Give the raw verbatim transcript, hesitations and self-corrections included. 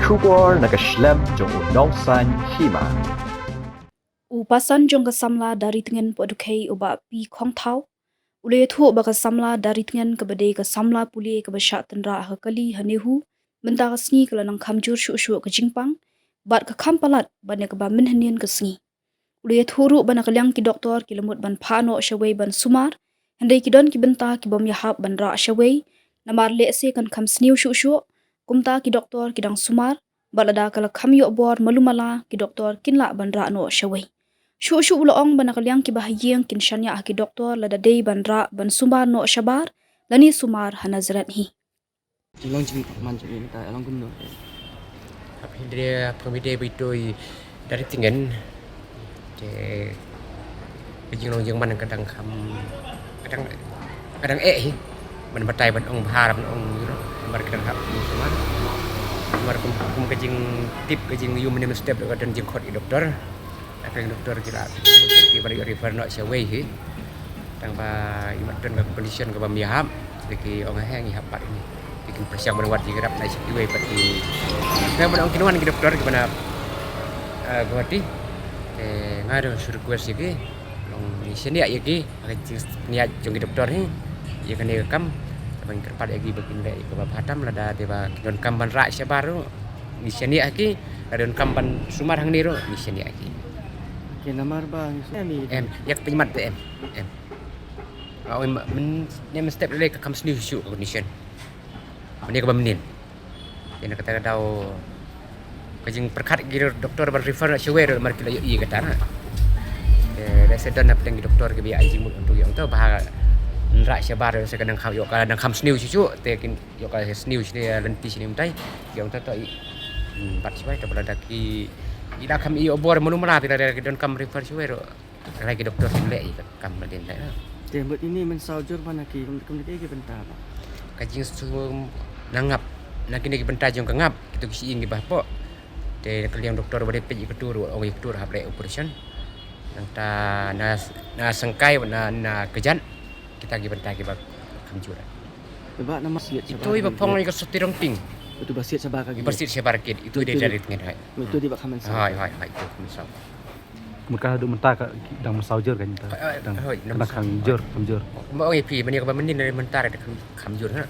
Khubor na ka shlem jong u nongsan hima. U pasan jong ka samla Daritngen Pohdukhei u Bah P Khongthaw u la ïathuh ba ka samla Daritngen kaba dei ka samla pule kaba shah tynrah ha ka kali ha NEHU, mynta ka sngi ka la nang kham jur shuh shuh ka jingpang bad ka kham palat ban ïa kaba mynhynnin ka sngi. U la ïathuh ruh ba na ka liang ki doktor ki la mut ban phah noh shawei ban sumar, hynrei ki don ki bynta ki bym ïahap ban rah shawei, namar lehse kan kham sniew shuh shuh. Kumta ki doktor ki dang sumar, bad lada ka la kham ïoh bor malu mala ki doktor kin lah ban rah noh shawei. Shuh shuh u la ong ba na ka liang kiba ha ïing kin shaniah ha ki doktor lada dei ban rah ban sumar noh shabar lane sumar ha Nazareth hi. Jinglong jingman jong ngi mynta long kumno? Hynrei pynmih dei ba ito i Daritngen. Te ka jinglong jingman ka dang kham, ka dang, ka dang eh hi. Ban batai ban ong bha ban ong ïa u namar ka dang hap ïa u sumar. Namar kum, kum ka jingtip ka jingïohi mynne mynstep ka don jingkhot i doktor. Ka liang doktor ki la, ki ba refer noh shawei hi. Tang ba i mat don ka condition ka bym ïahap, te ki ong ha ngi hap pat ïa ngi. Te kin pyrshang ban wad jingïarap na shawei pat ki. Nga ban ong kin wan ki doktor kiba na, eh, Guwahati. Te nga don shu request ïa ki, long ngi shaniah ïa ki ha ka jingïaid jong ki doktor hi ïa kane ka kam. Ban kyrpad ïa ki ba kin leh ïa kaba bha tam, lada dei ba ki donkam ban rah shabar ruh ngi shaniah ïa ki, lada donkam ban sumar hangne ruh ngi shaniah ïa ki. Ki namar ba ngi su-, em, ïa ka pynmat te em, em. Oi, mynne mynstep lei ka kham sniew shuh ka condition. Mynne kaba mynnin. Ïa na kata ka daw ka jingpyrkhat ki doktor ban refer noh shawei ruh namar ki la ïohi kata na. Eh, lehse don na pdeng ki doktor kiba ïa ai jingmut ïa uto ba ha rah shabar lehse ka nang kham, ïoh ka nang kham sniew shuh shuh, te kin ïoh ka sniew shane lynti shane mynta. Ki ong ta to i, hmm, bat shawei, te ba lada ki, i la kham ïoh bor malu mala, te lada ki donkam refer shawei ruh. Ka la ki doktor kin leh ïa ka kam ba dei leh. Te mut ine mynsaw jur ba na ki, kum, kum na ki, ki bynta ba. Ka jingsum na ngap, na kine ki bynta jong ka ngap, kito ki shyieng kiba hapoh. Te ka liang doktor ba dei peit ïa kito ruh, ong ïa kito ruh hap leh operation. Nangta na, na sengkai, na, na kjat, kita ki bynta kiba kham jur. Te ba namar siat shabar. Ito iba phong ïa ka Soti Rongting. Ito ba siat shabar ka, iba siat shabar kit, ito dei Daritngen hai. Ito dei ba kham mynsaw. Hai, hai, hai, ito kham mynsaw. Mut ka haduh mynta ka dang mynsaw jur ka mynta. Hoi, hoi, dang, dang mynsaw. Kham jur, kham jur. Ba ong ïa phi, mynne kaba mynnin mynta ka dang kham, kham jur ha.